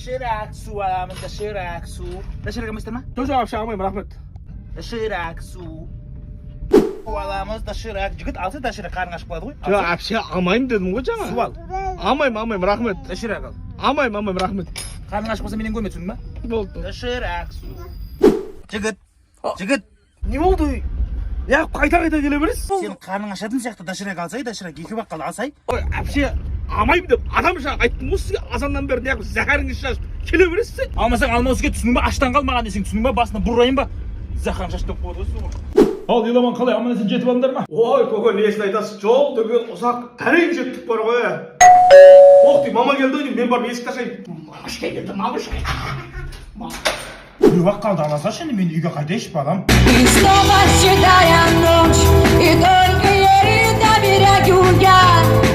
Доширак су аламыз, доширак су. Доширак еместер ма? Жоқ, жоқ, вообще алмаймын, рахмет. Доширак су аламыз, доширак. Жігіт, алса доширак, қарның ашып қалады ғой. Жоқ, вообще алмаймын дедім ғой жаңа. Су ал. Алмаймын, алмаймын, рахмет. Доширак ал. Алмаймын, алмаймын, рахмет. Қарның ашып қалса, менен көрме, түсіндің ба? Болды. Доширак су. Жігіт, жігіт. Не болды? Неғып қайта қайта келе бересіз? Сен қарның ашатын сияқты, доширак алсай, доширак екі бақ қалды, алсай. Ой, вообще алмаймын деп адамша айттым ғой сізге. Азаннан бері неғып зәһәріңізді шашып келе бересіз сен? Алмасаң, алмау іске, түсіндің ба? Аштан қал маған десең, түсіндің ба? Басына бір ұрайын ба? Заһарың шашып деп қояды ғой су. Ал, Еламан, қалай, аман есен жетіп алдыңдар ма? Ой, көке, несін айтасыз, жол деген ұзақ, әрең жеттік бар ғой. Ох ты, мама келді ғой деймін, мен барып есікті ашайын. Мамашка келді, мамашка. Біреу ақ қалды, ала салшы енді, мен үйге қайтайыншы, балам. И снова седая ночь, и только ей доверяю я.